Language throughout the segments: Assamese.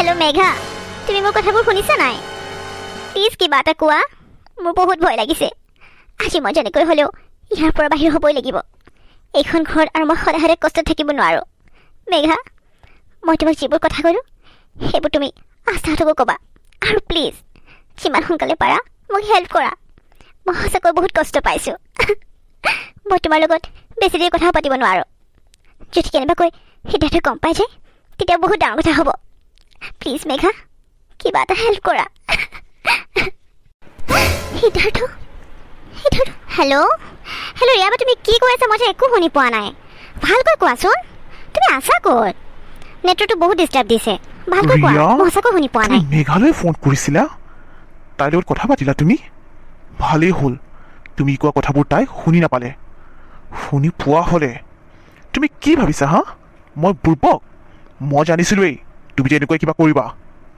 হেল্ল' মেঘা, তুমি মোৰ কথাবোৰ শুনিছা নাই? প্লিজ কিবা এটা কোৱা। মোৰ বহুত ভয় লাগিছে। আজি মই যেনেকৈ হ'লেও ইয়াৰ পৰা বাহিৰ হ'বই লাগিব। এইখন ঘৰত আৰু মই সদায় সদায় কষ্টত থাকিব নোৱাৰোঁ। মেঘা, মই তোমাক যিবোৰ কথা ক'লোঁ, সেইবোৰ তুমি আস্থাহঁতকো ক'বা আৰু প্লিজ যিমান সোনকালে পাৰা মোক হেল্প কৰা। মই সঁচাকৈ বহুত কষ্ট পাইছোঁ। মই তোমাৰ লগত বেছি দেৰি কথাও পাতিব নোৱাৰোঁ। যদি কেনেবাকৈ সিদ্ধাৰ্থই গম পাই যায়, তেতিয়া বহুত ডাঙৰ কথা হ'ব। প্লিজ মেঘা, কিবা এটা হেল্প কৰা। সিদ্ধাৰ্থ, সিদ্ধাৰ্থ! হেল্ল', হেল্ল' ৰিয়াবা, তুমি কি কৈ আছা মই যে একো শুনি পোৱা নাই। ভালকৈ কোৱাচোন, তুমি আছা ক'ত? নেটৱৰ্কটো বহুত ডিষ্টাৰ্ব দিছে। ভালকৈ কোৱা। ৰিয়া? মই সঁচাকৈ শুনি পোৱা তুমি নাই। মেঘালৈ ফোন কৰিছিলা? তাইৰ লগত কথা পাতিলা তুমি? ভালেই হ'ল, তুমি কোৱা কথাবোৰ তাই শুনি নাপালে। শুনি পোৱা হ'লে। তুমি কি ভাবিছা হা, মই বুৰ্বক? মই জানিছিলোৱেই তুমি যে এনেকুৱা কিবা কৰিবা।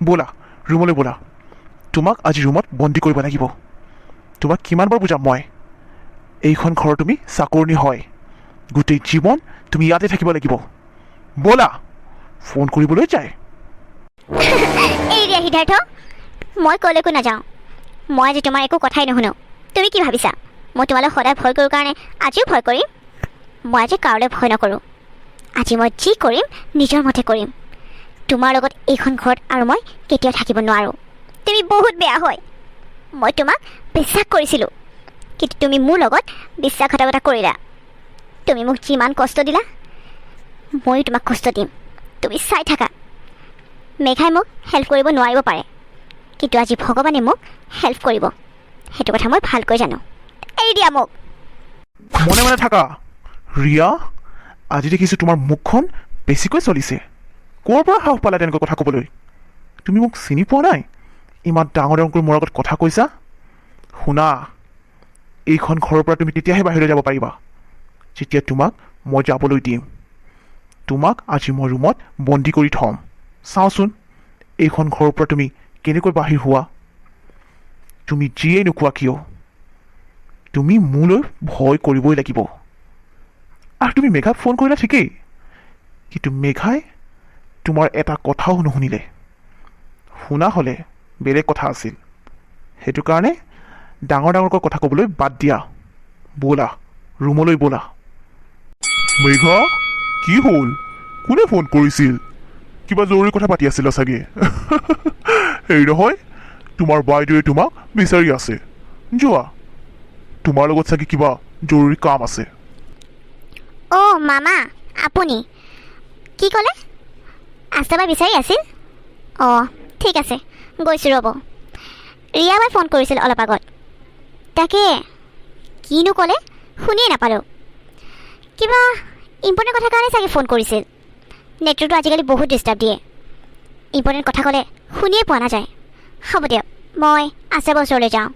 ব'লা, ৰুমলৈ ব'লা। তোমাক আজি ৰুমত বন্দী কৰিব লাগিব। তোমাক কিমানবাৰ বুজাম মই? এইখন ঘৰৰ তুমি চাকৰণী হয়। গোটেই জীৱন তুমি ইয়াতে থাকিব লাগিব। ব'লা, ফোন কৰিবলৈ যায়। এৰি দিয়া সিদ্ধাৰ্থ, মই ক'লৈকো নাযাওঁ। মই আজি তোমাৰ একো কথাই নুশুনো। তুমি কি ভাবিছা, মই তোমালৈ সদায় ভয় কৰোঁ কাৰণে আজিও ভয় কৰিম? মই আজি কাৰোলৈ ভয় নকৰোঁ। আজি মই যি কৰিম, নিজৰ মতে কৰিম। তোমাৰ লগত এইখন ঘৰত আৰু মই কেতিয়াও থাকিব নোৱাৰোঁ। তুমি বহুত বেয়া হয়। মই তোমাক বিশ্বাস কৰিছিলোঁ, কিন্তু তুমি মোৰ লগত বিশ্বাসঘাতকতা কৰিলা। তুমি মোক যিমান কষ্ট দিলা, ময়ো তোমাক কষ্ট দিম। তুমি চাই থাকা। মেঘাই মোক হেল্প কৰিব নোৱাৰিব পাৰে, কিন্তু আজি ভগৱানে মোক হেল্প কৰিব, সেইটো কথা মই ভালকৈ জানো। এৰি দিয়া মোক। মনে মনে থাকা ৰিয়া। আজি দেখিছোঁ তোমাৰ মুখখন বেছিকৈ চলিছে। ক'ৰ পৰা সাহস পালা তেনেকুৱা কথা ক'বলৈ? তুমি মোক চিনি পোৱা নাই? ইমান ডাঙৰ ডাঙৰকৈ মোৰ আগত কথা কৈছা। শুনা, এইখন ঘৰৰ পৰা তুমি তেতিয়াহে বাহিৰলৈ যাব পাৰিবা যেতিয়া তোমাক মই যাবলৈ দিম। তোমাক আজি মই ৰুমত বন্দী কৰি থ'ম। চাওঁচোন, এইখন ঘৰৰ পৰা তুমি কেনেকৈ বাহিৰ হোৱা। তুমি যিয়েই নোকোৱা কিয়, তুমি মোলৈ ভয় কৰিবই লাগিব। আৰু তুমি মেঘাক ফোন কৰিলা ঠিকেই, কিন্তু মেঘাই তোমাৰ এটা কথাও নুশুনিলে। শুনা হ'লে বেলেগ কথা আছিল। সেইটো কাৰণে ডাঙৰ ডাঙৰকৈ কথা ক'বলৈ বাদ দিয়া। ব'লা, ৰুমলৈ ব'লা। মেঘা, কি হ'ল? কোনে ফোন কৰিছিল? কিবা জৰুৰী কথা পাতি আছিলা চাগে। হেৰি নহয়, তোমাৰ বাইদেৱে তোমাক বিচাৰি আছে। যোৱা, তোমাৰ লগত চাগে কিবা জৰুৰী কাম আছে। অ' মামা, আপুনি কি ক'লে? আস্তাবাই বিচাৰি আছিল? অঁ, ঠিক আছে, গৈছোঁ ৰ'ব। ৰিয়াবাই ফোন কৰিছিল অলপ আগত। তাকে কিনো ক'লে শুনিয়ে নাপালোঁ। কিবা ইম্পৰ্টেণ্ট কথাৰ কাৰণে চাগে ফোন কৰিছিল। নেটৱৰ্কটো আজিকালি বহুত ডিষ্টাৰ্ব দিয়ে। ইম্পৰ্টেণ্ট কথা ক'লে শুনিয়ে পোৱা নাযায়। হ'ব দিয়ক, মই আস্তাবাৰ ওচৰলৈ যাওঁ।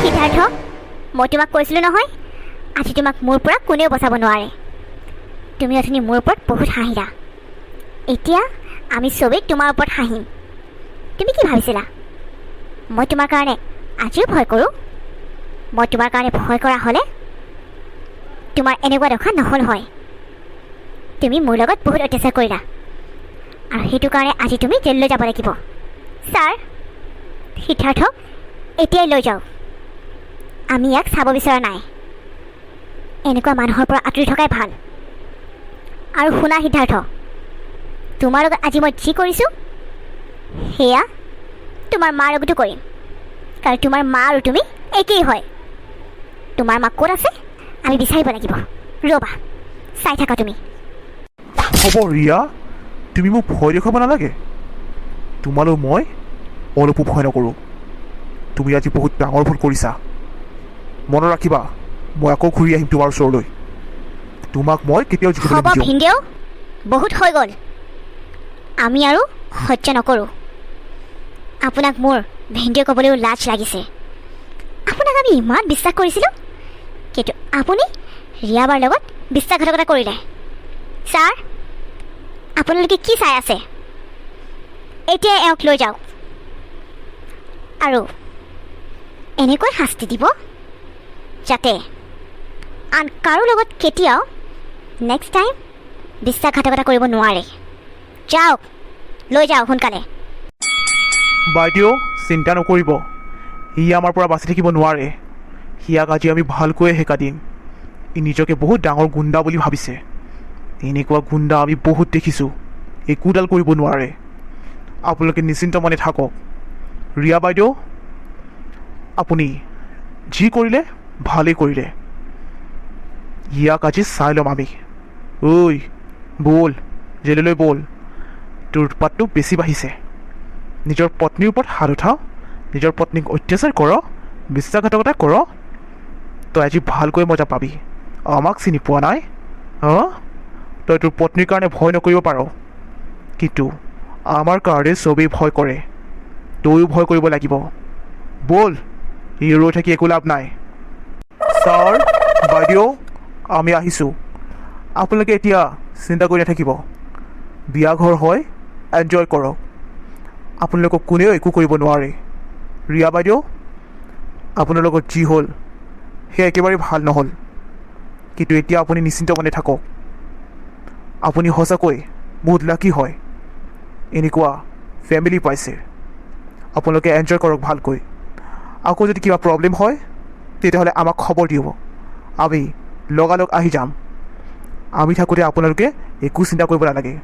সিদ্ধাৰ্থ, মই তোমাক কৈছিলোঁ নহয়, আজি তোমাক মোৰ পৰা কোনেও বচাব নোৱাৰে। তুমি অথনি মোৰ ওপৰত বহুত হাঁহিলা। এতিয়া আমি চবেই তোমাৰ ওপৰত হাঁহিম। তুমি কি ভাবিছিলা, মই তোমাৰ কাৰণে আজিও ভয় কৰোঁ? মই তোমাৰ কাৰণে ভয় কৰা হ'লে তোমাৰ এনেকুৱা দশা নহ'ল হয়। তুমি মোৰ লগত বহুত অত্যাচাৰ কৰিলা আৰু সেইটো কাৰণে আজি তুমি জেললৈ যাব লাগিব। ছাৰ, সিদ্ধাৰ্থক এতিয়াই লৈ যাওক। আমি ইয়াক চাব বিচৰা নাই। এনেকুৱা মানুহৰ পৰা আঁতৰি থকাই ভাল। আৰু শুনা সিদ্ধাৰ্থ, তোমাৰ লগত আজি মই যি কৰিছোঁ, সেয়া তোমাৰ মাৰ লগতো কৰিম, কাৰণ তোমাৰ মা আৰু তুমি একেই হয়। তোমাৰ মা ক'ত আছে আমি বিচাৰিব লাগিব। ৰ'বা, চাই থাকা তুমি। হ'ব ৰিয়া, তুমি মোক ভয় দেখুৱাব নালাগে। তোমালৈ মই অলপো ভয় নকৰোঁ। তুমি আজি বহুত ডাঙৰ ভুল কৰিছা। মনত ৰাখিবা, মই আকৌ ঘূৰি আহিম তোমাৰ ওচৰলৈ। তোমাক মই কেতিয়াও জিকিবলৈ হ'ব। নিদিওঁ। ভিনদেউ, বহুত হৈ গ'ল। আমি আৰু সহ্য নকৰোঁ। আপোনাক মোৰ ভিনদেউ ক'বলৈও লাজ লাগিছে। আপোনাক আমি ইমান বিশ্বাস কৰিছিলোঁ, কিন্তু আপুনি ৰিয়াবাৰ লগত বিশ্বাসঘাতকতা কৰিলে। ছাৰ, আপোনালোকে কি চাই আছে? এতিয়া এওঁক লৈ যাওক আৰু এনেকৈ শাস্তি দিব যাতে আন কাৰো লগত কেতিয়াও নেক্সট টাইম বিশ্বাসঘাতকতা কৰিব নোৱাৰে। যাওক। লৈ যাওঁ সোনকালে। বাইদেউ, চিন্তা নকৰিব, সি আমাৰ পৰা বাচি থাকিব নোৱাৰে। সিয়াক আজি আমি ভালকৈয়ে শিকাই দিম। ই নিজকে বহুত ডাঙৰ গুণ্ডা বুলি ভাবিছে। এনেকুৱা গুণ্ডা আমি বহুত দেখিছোঁ, একোডাল কৰিব নোৱাৰে। আপোনালোকে নিশ্চিন্ত মনে থাকক। ৰিয়া বাইদেউ, আপুনি যি কৰিলে ভালেই কৰিলে। ইয়াক আজি চাই ল'ম আমি। ঐ, ব'ল, জেললৈ ব'ল। তোৰ উৎপাতটো বেছি বাঢ়িছে। নিজৰ পত্নীৰ ওপৰত হাত উঠাও, নিজৰ পত্নীক অত্যাচাৰ কৰ, বিশ্বাসঘাতকতা কৰ। তই আজি ভালকৈ মজা পাবি। আমাক চিনি পোৱা নাই? অঁ, তই তোৰ পত্নীৰ কাৰণে ভয় নকৰিব পাৰ, কিন্তু আমাৰ কাৰণে চবেই ভয় কৰে। তয়ো ভয় কৰিব লাগিব। ব'ল, ই ৰৈ থাকি একো লাভ নাই। ছাৰ, বাইদেউ, আমি আহিছোঁ। আপোনালোকে এতিয়া চিন্তা কৰি নাথাকিব। বিয়া ঘৰ হয়, এনজয় কৰক। আপোনালোকক কোনেও একো কৰিব নোৱাৰে। ৰিয়া বাইদেউ, আপোনাৰ লগত যি হ'ল সেয়া একেবাৰে ভাল নহ'ল, কিন্তু এতিয়া আপুনি নিশ্চিন্ত মনে থাকক। আপুনি সঁচাকৈ বহুত লাকি হয়, এনেকুৱা ফেমিলি পাইছে। আপোনালোকে এনজয় কৰক ভালকৈ। আকৌ যদি কিবা প্ৰব্লেম হয়, তেতিয়াহ'লে আমাক খবৰ দিব, আমি লগালগ আহি যাম। আমি থাকোঁতে আপোনালোকে একো চিন্তা কৰিব নালাগে।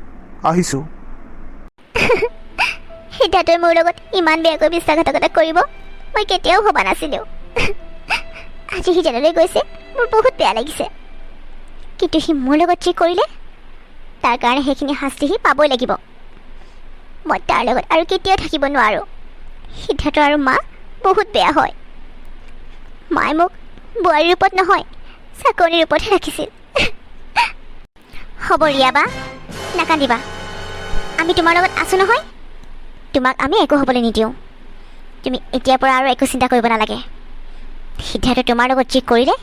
আহিছোঁ। সিদ্ধাৰ্থই মোৰ লগত ইমান বেয়াকৈ বিশ্বাসঘাতকতা কৰিব মই কেতিয়াও ভবা নাছিলোঁ। আজি সি জেললৈ গৈছে, মোৰ বহুত বেয়া লাগিছে। কিন্তু সি মোৰ লগত যি কৰিলে, তাৰ কাৰণে সেইখিনি শাস্তি সি পাবই লাগিব। মই তাৰ লগত আৰু কেতিয়াও থাকিব নোৱাৰোঁ। সিদ্ধাৰ্থ আৰু মা বহুত বেয়া হয়। মায়ে মোক বোৱাৰীৰ ৰূপত নহয়, চাকৰণিৰ ৰূপতহে ৰাখিছিল। হ'ব ৰিয়া বা, নাকান্দিবা। আমি তোমাৰ লগত আছোঁ নহয়। তোমাক আমি একো হ'বলৈ নিদিওঁ। তুমি এতিয়াৰ পৰা আৰু একো চিন্তা কৰিব নালাগে। সিদ্ধাৰ্থ তোমাৰ লগত যি কৰিলে,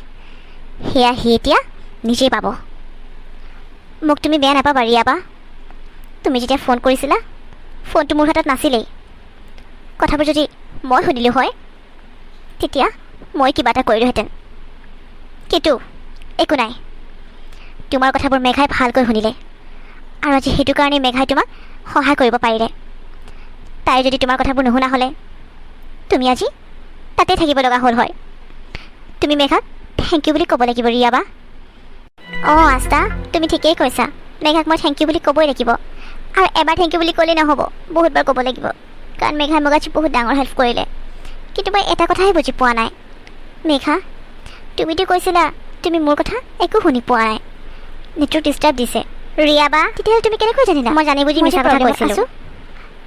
সেয়া সি এতিয়া নিজেই পাব। মোক তুমি বেয়া নাপাবা ৰিয়া বা। তুমি যেতিয়া ফোন কৰিছিলা, ফোনটো মোৰ হাতত নাছিলেই। কথাবোৰ যদি মই শুনিলোঁ হয়, তেতিয়া মই কিবা এটা কৰিলোহেঁতেন। কিন্তু একো নাই, তোমাৰ কথাবোৰ মেঘাই ভালকৈ শুনিলে আৰু আজি সেইটো কাৰণে মেঘাই তোমাক সহায় কৰিব পাৰিলে। তাই যদি তোমাৰ কথাবোৰ নুশুনা হ'লে, তুমি আজি তাতে থাকিব লগা হ'ল হয়। তুমি মেঘাক thank U বুলি ক'ব লাগিব ৰিয়া বা। অঁ আস্তা, তুমি ঠিকেই কৈছা। মেঘাক মই thank U বুলি ক'বই লাগিব। আৰু এবাৰ thank U বুলি ক'লেই নহ'ব, বহুতবাৰ ক'ব লাগিব। কাৰণ মেঘাই মোক আজি বহুত ডাঙৰ হেল্প কৰিলে। কিন্তু মই এটা কথাহে বুজি পোৱা নাই। মেঘা, তুমিতো কৈছিলা তুমি মোৰ কথা একো শুনি পোৱা নাই, নেটৱৰ্ক ডিষ্টাৰ্ব দিছে। ৰিয়া বা, তেতিয়াহ'লে তুমি কেনেকৈ জানিলা? মই জানি বুজি মিছা কথা কৈছিলোঁ,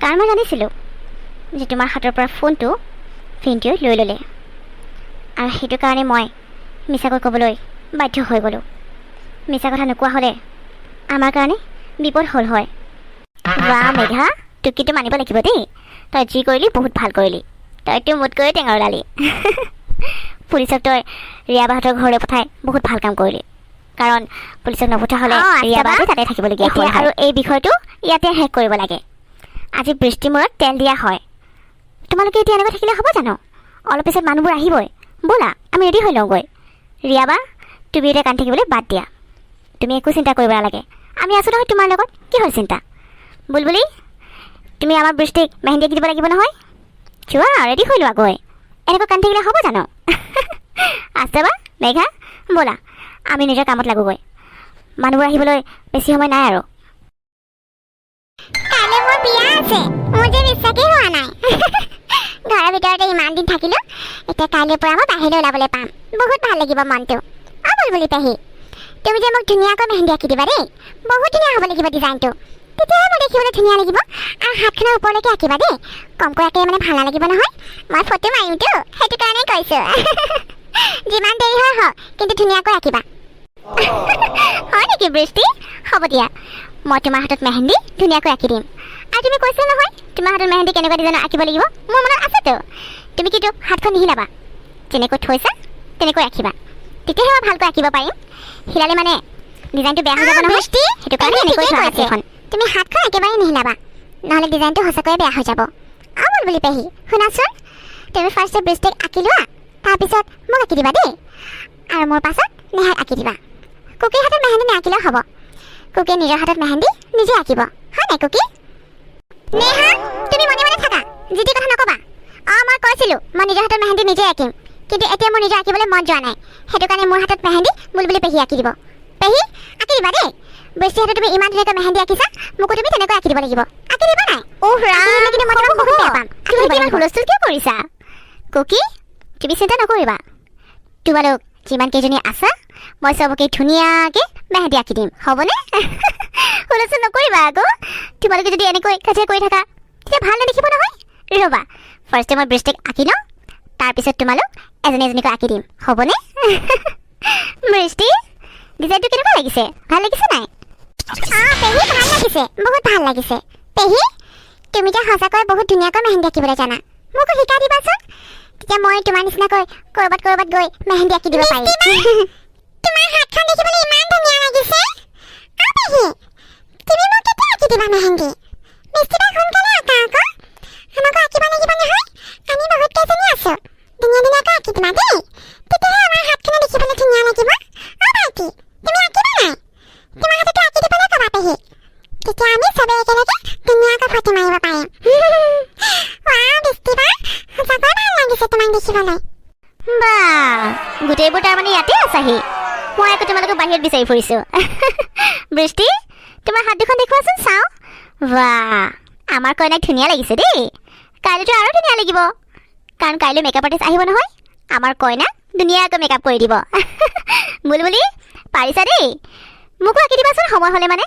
কাৰণ মই জানিছিলোঁ যে তোমাৰ হাতৰ পৰা ফোনটো ভিনটিয়ে লৈ ল'লে আৰু সেইটো কাৰণে মই মিছাকৈ ক'বলৈ বাধ্য হৈ গ'লোঁ। মিছা কথা নোকোৱা হ'লে আমাৰ কাৰণে বিপদ হ'ল হয়। বাহ মেঘা, তোক কিন্তু মানিব লাগিব দেই। তই যি কৰিলি বহুত ভাল কৰিলি। তইতো মোতকৈও টেঙৰ ওলালি। পুলিচক তই ৰিয়াবাহঁতৰ ঘৰলৈ পঠাই বহুত ভাল কাম কৰিলি, কাৰণ পুলিচক নপঠোৱা হ'লে ৰিয়াবাহঁতে তাতে থাকিবলগীয়া হ'ল। আৰু এই বিষয়টো ইয়াতে শেষ কৰিব লাগে। আজি বৃষ্টিৰ মূৰত তেল দিয়া হয়। তোমালোকে এতিয়া এনেকৈ থাকিলে হ'ব জানো? অলপ পিছত মানুহবোৰ আহিবই। ব'লা, আমি ৰেডি হৈ লওঁগৈ। ৰিয়াবা, তুমি এতিয়া কান্দি থাকিবলৈ বাদ দিয়া। তুমি একো চিন্তা কৰিব নালাগে, আমি আছোঁ নহয় তোমাৰ লগত। কিহৰ চিন্তা? বুলবুলি, তুমি আমাৰ বৃষ্টিক মেহেন্দি আঁকি দিব লাগিব নহয়। যোৱা, ৰেডি হৈ লোৱা গৈ। এনেকৈ কান্দি থাকিলে হ'ব জানো? আছে বা মেঘা, ব'লা, আমি নিজৰ কামত লাগোগৈ। মানুহবোৰ আহিবলৈ বেছি সময় নাই আৰু। কাইলৈ মোৰ বিয়া আছে। মোৰ যে বিশ্বাসেই হোৱা নাই। ঘৰৰ ভিতৰতে ইমান দিন থাকিলো, এতিয়া কাইলৈৰ পৰা মই বাহিৰলৈ ওলাবলৈ পাম। বহুত ভাল লাগিব মনটো। অ বুলবুলি পেহী, তুমি যে মোক ধুনীয়াকৈ মেহেন্দি আঁকি দিবা দেই। বহুত ধুনীয়া হ'ব লাগিব ডিজাইনটো, তেতিয়াহে মোক দেখিবলৈ ধুনীয়া লাগিব। আৰু হাতখনৰ ওপৰলৈকে আঁকিবা দেই, কমকৈ আঁকিলে মানে ভাল নালাগিব নহয়। মই ফটো মাৰিমতো, সেইটো কাৰণেই কৈছোঁ। যিমান দেৰি হয় হওক, কিন্তু ধুনীয়াকৈ আঁকিবা। হয় নেকি বৃষ্টি? হ'ব দিয়া, মই তোমাৰ হাতত মেহেন্দি ধুনীয়াকৈ আঁকি দিম। আৰু তুমি কৈছিলা নহয় তোমাৰ হাতত মেহেন্দি কেনেকুৱা ডিজাইনৰ আঁকিব লাগিব, মোৰ মনত আছেতো। তুমি কিন্তু হাতখন নিহিলাবা, যেনেকৈ থৈছা তেনেকৈ ৰাখিবা, তেতিয়াহে মই ভালকৈ আঁকিব পাৰিম। হিলালে মানে ডিজাইনটো বেয়া হৈ যাব নহয়। বৃষ্টি, সেইটো কাৰণে তুমি এনেকৈ ঠিকেই থোৱা কৈছে। হাতীখন। তুমি হাতখন একেবাৰে নিহিলাবা, নহ'লে ডিজাইনটো সঁচাকৈয়ে বেয়া হৈ যাব। অ বুলবুলি পেহী, শুনাচোন, তুমি ফাৰ্ষ্টে বৃষ্টিক আঁকি লোৱা, তাৰপিছত মোক আঁকি দিবা দেই। আৰু মোৰ পাছত নেহাক আঁকি দিবা। কুকিৰ হাতত মেহেন্দি নাআঁকিলেও হ'ব, কুকিয়ে নিজৰ হাতত মেহেন্দি নিজে আঁকিব। হয় নাই কুকি? নেহা, তুমি মনে মনে থাকা, যি তি কথা নকবা। অঁ, মই কৈছিলোঁ মই নিজৰ হাতত মেহেন্দি নিজে আঁকিম, কিন্তু এতিয়া মোৰ নিজৰ আঁকিবলৈ মন যোৱা নাই। সেইটো কাৰণে মোৰ হাতত মেহেন্দি বুলবুলি পেহী আঁকি দিব। পেহী, আঁকি দিবা দেই। বৃষ্টি হাতত তুমি ইমান ধুনীয়াকৈ মেহেন্দি আঁকিছা, মোকো তুমি তেনেকৈ আঁকি দিব লাগিব। আঁকি দিবা নাই? অহ ৰাম, আঁকি দিলে কিন্তু মই তোমাক হ'ব, বহুত হ'ব। বেয়া পাম। আঁকি তুমি দিব ইমান লাগিব। হুলস্থুল কিয় কৰিছা? কুকি, তুমি চিন্তা নকৰিবা। তোমালোক যিমান কেইজনী আছা, মই চবকে ধুনীয়াকৈ মেহেন্দি আঁকি দিম, হ'বনে? হুলস্থুল নকৰিবা আকৌ। তোমালোকে যদি এনেকৈ কাজিয়া কৰি থাকা, তেতিয়া ভাল নেদেখিব নহয়। ৰ'বা, ফাৰ্ষ্টে মই বৃষ্টিক আঁকি লওঁ, তাৰপিছত তোমালোক এজনী এজনীকৈ আঁকি দিম, হ'বনে? বৃষ্টি, ডিজাইনটো কেনেকুৱা লাগিছে? ভাল লাগিছে নাই? অঁ পেহী, ভাল লাগিছে, বহুত ভাল লাগিছে। পেহী, তুমি যে সঁচাকৈ বহুত ধুনীয়াকৈ মেহেন্দি আঁকিবলৈ জানা, মোকো শিকাই দিবাচোন। তেতিয়া মই তোমাৰ নিচিনাকৈ ক'ৰবাত ক'ৰবাত গৈ মেহেন্দি আঁকি দিব পাৰিম। তোমাৰ হাতখন দেখিবলৈ ইমান ধুনীয়া লাগিছে। অ পেহী, তুমি মোক কেতিয়া আঁকি দিবা মেহেন্দি? মিস্ত্ৰী, সোনকালে আঁকা আকৌ, আমাকো আঁকিব লাগিব নহয়। আমি বহুত কেইজনী আছো। ধুনীয়া ধুনীয়াকৈ আঁকি দিবা দেই, তেতিয়াহে আমাৰ হাতখনো দেখিবলৈ ধুনীয়া লাগিব। অ ভাইটি, তুমি আঁকিবা নাই? তোমাৰ হাততো আঁকি দিবলৈ ক'বা পেহী, তেতিয়া আমি চবে একেলগে ধুনীয়াকৈ ফটো মাৰিব পাৰিম। ৱাও বৃষ্টি বা, সঁচাকৈ ভাল লাগিছে তোমাক দেখিবলৈ। বা, গোটেইবোৰ তাৰমানে ইয়াতে আছাহি। মই আকৌ তোমালোকক বাহিৰত বিচাৰি ফুৰিছোঁ। বৃষ্টি, তোমাৰ হাত দুখন দেখুৱাচোন চাওঁ। বাহ, আমাৰ কইনাক ধুনীয়া লাগিছে দেই। কাইলৈতো আৰু ধুনীয়া লাগিব, কাৰণ কাইলৈ মেকআপ আৰ্টিষ্ট আহিব নহয়। আমাৰ কইনাক ধুনীয়াকৈ মেকআপ কৰি দিব। বুলবুলি, পাৰিছা দেই। মোকো আঁকি দিবাচোন সময় হ'লে, মানে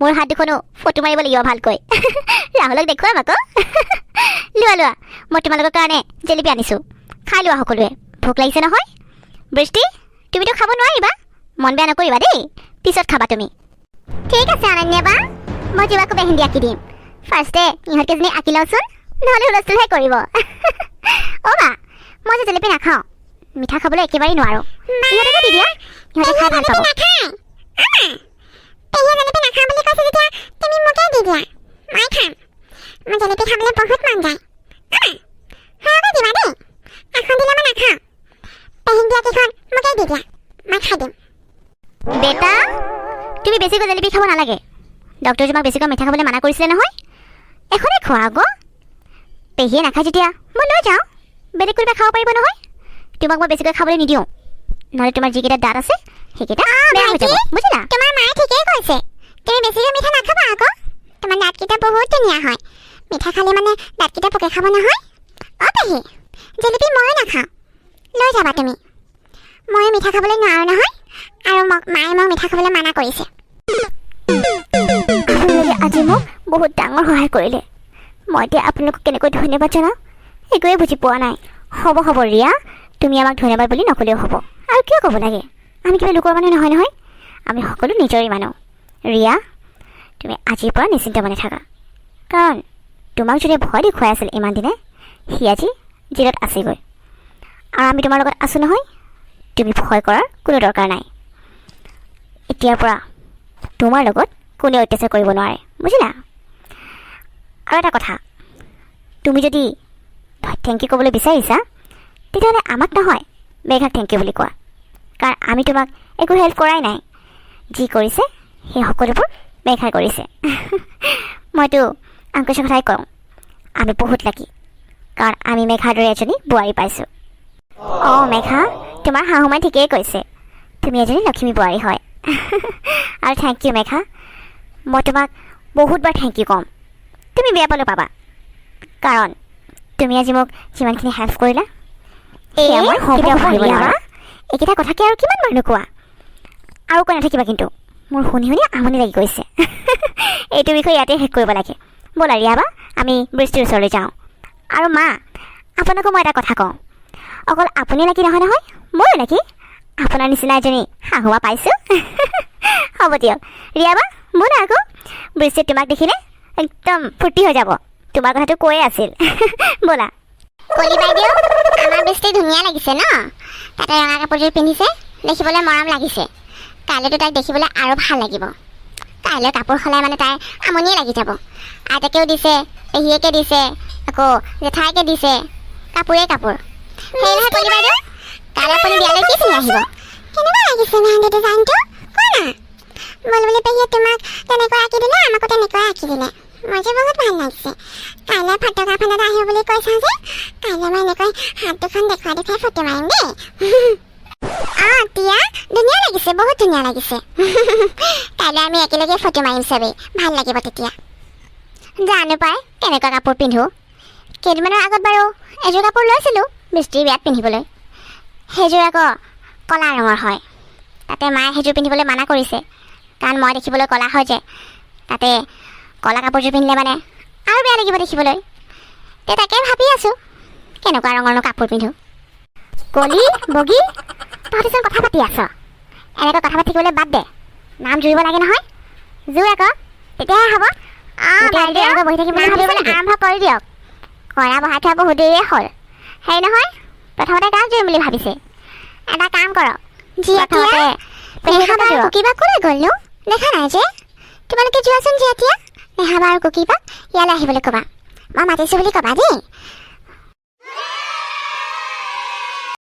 মোৰ হাত দুখনো ফটো মাৰিব লাগিব ভালকৈ। ৰাহুলক দেখুৱাম আকৌ। লোৱা লোৱা, মই তোমালোকৰ কাৰণে জেলেপি আনিছোঁ, খাই লোৱা সকলোৱে। ভোক লাগিছে নহয়। বৃষ্টি, তুমিতো খাব নোৱাৰিবা, মন বেয়া নকৰিবা দেই, পিছত খাবা তুমি। ঠিক আছে অনন্যা বা, মই তোমাকো মেহেন্দি আঁকি দিম। ফাৰ্ষ্টে ইহঁতকেইজনী আঁকি লওঁচোন, নহ'লে হুলস্থুলহে কৰিব। অ' বা, মই যে জেলেপি নাখাওঁ, মিঠা খাবলৈ একেবাৰেই নোৱাৰোঁ। ইহঁতকে দি দিয়া, ইহঁতে খাই ভাল পাব। নাখায়? পেহীয়ে জেলেপি নাখাওঁ বুলি কৈছে যেতিয়া তুমি মোকে দি দিয়া, মই খাম। মোৰ জেলেপি খাবলৈ বহুত মন যায়। সৰহকৈ দিবা দেই, এখন দিলে মই নাখাওঁ। পেহীক দিয়া কেইখন মোকে দি দিয়া, মই খাই দিম। বেটা, তুমি বেছিকৈ জেলেপি খাব নালাগে। ডক্টৰে তোমাক বেছিকৈ মিঠা খাবলৈ মানা কৰিছিলে নহয়। এখনেই খোৱা আকৌ। পেহীয়ে নাখায় যেতিয়া মই লৈ যাওঁ, বেলেগ কোনোবাই খাব পাৰিব নহয়। তোমাক মই বেছিকৈ খাবলৈ নিদিওঁ, নহ'লে তোমাৰ যিকেইটা দাঁত আছে সেইকেইটা বেয়া হৈ যাব, বুজিলা? তোমাৰ মায়ে ঠিকেই কৈছে, তুমি বেছিকৈ মিঠা নাখাবা আকৌ। তোমাৰ দাঁতকেইটা বহুত ধুনীয়া হয়, মিঠা খালে মানে দাঁতকেইটা পোকে খাব নহয়। অ পেহী, জেলেপি ময়ো নাখাওঁ, লৈ যাবা তুমি। ময়ো মিঠা খাবলৈ নোৱাৰোঁ নহয়, আৰু মোক মায়ে মিঠা খাবলৈ মানা কৰিছে। আপোনালোকে আজি মোক বহুত ডাঙৰ সহায় কৰিলে। মই এতিয়া আপোনালোকক কেনেকৈ ধন্যবাদ জনাওঁ একোৱে বুজি পোৱা নাই। হ'ব হ'ব ৰিয়া, তুমি আমাক ধন্যবাদ বুলি নক'লেও হ'ব। আৰু কিয় ক'ব লাগে? আমি কিবা লোকৰ মানুহ নহয় নহয়, আমি সকলো নিজৰেই মানুহ। ৰিয়া, তুমি আজিৰ পৰা নিশ্চিন্ত মনে থাকা, কাৰণ তোমাক যোনে ভয় দেখুৱাই আছিল ইমান দিনে, সি আজি জেলত আছেগৈ। আৰু আমি তোমাৰ লগত আছোঁ নহয়, তুমি ভয় কৰাৰ কোনো দৰকাৰ নাই। এতিয়াৰ পৰা তোমাৰ লগত কোনেও অত্যাচাৰ কৰিব নোৱাৰে, বুজিলা? আৰু এটা কথা, তুমি যদি thank U ক'বলৈ বিচাৰিছা, তেতিয়াহ'লে আমাক নহয়, মেঘাক thank U বুলি কোৱা। কাৰণ আমি তোমাক একো হেল্প কৰাই নাই, যি কৰিছে সেই সকলোবোৰ মেঘাই কৰিছে। মইতো আংকুশৰ কথাই কওঁ, আমি বহুত লাকি, কাৰণ আমি মেঘাৰ দৰে এজনী বোৱাৰী পাইছোঁ। অঁ মেঘা, তোমাৰ শাহুমাই ঠিকেই কৈছে, তুমি এজনী লখিমী বোৱাৰী হয়। আৰু thank U Megha, মই তোমাক বহুতবাৰ thank U ক'ম, তুমি বেয়া পালেও পাবা, কাৰণ তুমি আজি মোক যিমানখিনি হেল্প কৰিলা সেয়া মই কেতিয়াও পাহৰিব নোৱাৰোঁ। এইকেইটা কথাকে আৰু কিমান বাৰনো কোৱা? আৰু কৈ নাথাকিবা কিন্তু, মোৰ শুনি শুনি আমনি লাগি গৈছে। এইটো বিষয় ইয়াতে শেষ কৰিব লাগে। ব'লা ৰিয়া বা, আমি বৃষ্টিৰ ওচৰলৈ যাওঁ। আৰু মা, আপোনাকো মই এটা কথা কওঁ, অকল আপুনি লাকি নহয় নহয়, ময়ো লাকি, আপোনাৰ নিচিনা এজনী শাহুমা পাইছোঁ। হ'ব দিয়ক ৰিয়া বা, ব'লা আকৌ। বৃষ্টিয়ে তোমাক দেখিলে একদম ফূৰ্তি হৈ যাব, তোমাৰ কথাটো কৈয়ে আছিল। ব'লা। কলি বাইদেউ, আমাৰ বৃষ্টি ধুনীয়া লাগিছে ন? তাতে ৰঙা কাপোৰযোৰ পিন্ধিছে, দেখিবলৈ মৰম লাগিছে। কাইলৈতো তাইক দেখিবলৈ আৰু ভাল লাগিব। কাইলৈ কাপোৰ সলাই মানে তাইৰ আমনিয়ে লাগি যাব। আইতাকেও দিছে, পেহীয়েকে দিছে, আকৌ জেঠাইকে দিছে, কাপোৰেই কাপোৰ। সেই নহয় কলি বাইদেউ, কাইলৈ আপুনি বিয়ালৈ কি পিন্ধি আহিব? কেনেকুৱা লাগিছে মেহেন্দি ডিজাইনটো, কোৱা না। বুলবুলি পেহীয়ে তোমাক তেনেকৈ আঁকি দিলে, আমাকো তেনেকৈ আঁকি দিলে। মোৰ যে বহুত ভাল লাগিছে। কাইলৈ ফটোগ্ৰাফাৰ আহিব বুলি কৈছা যে, কাইলৈ মই এনেকৈ হাত দুখন দেখুৱাই দেখুৱাই ফটো মাৰিম দেই। অঁ টিয়া, ধুনীয়া লাগিছে, বহুত ধুনীয়া লাগিছে। কাইলৈ আমি একেলগে ফটো মাৰিম চবেই, ভাল লাগিব তেতিয়া। জানো পাই কেনেকুৱা কাপোৰ পিন্ধো। কেইদিনমানৰ আগত বাৰু এযোৰ কাপোৰ লৈছিলোঁ মিস্ত্ৰীৰ বিয়াত পিন্ধিবলৈ। সেইযোৰ আকৌ ক'লা ৰঙৰ হয়। তাতে মায়ে সেইযোৰ পিন্ধিবলৈ মানা কৰিছে, কাৰণ মই দেখিবলৈ ক'লা হয় যে, তাতে ক'লা কাপোৰযোৰ পিন্ধিলে মানে আৰু বেয়া লাগিব দেখিবলৈ। তে তাকে ভাবি আছোঁ, কেনেকুৱা ৰঙৰনো কাপোৰ পিন্ধো। কলি, বগী, তহঁতিচোন কথা পাতি আছ। এনেকৈ কথা পাতি থাকিবলৈ বাদ দে, নাম জুৰিব লাগে নহয়। জোৰ আকৌ, তেতিয়াহে হ'ব। অঁ গোটেই ৰাতিটো বাইদেউ, এনেকৈ বহি থাকিম বুলি নাম ভাবিছে জুৰিবলৈ নেকি? আৰম্ভ কৰি দিয়ক। কইনা বহাই থোৱা বহুত দেৰিয়ে হ'ল। হেৰি নহয়, প্ৰথমতে গাঁও জুৰিম বুলি ভাবিছে। এটা কাম কৰক, জীয়াতিয়া, প্ৰথমতে নেহা পেহীহঁতক বা আৰু জোৰক। কুকিবা ক'লৈ গ'লনো? দেখা নাই যে। তোমালোকে যোৱাচোন জীয়াতিয়া, নেহা বা আৰু কুকিবাক ইয়ালৈ আহিবলৈ ক'বা। মই মাতিছোঁ বুলি ক'বা দেই।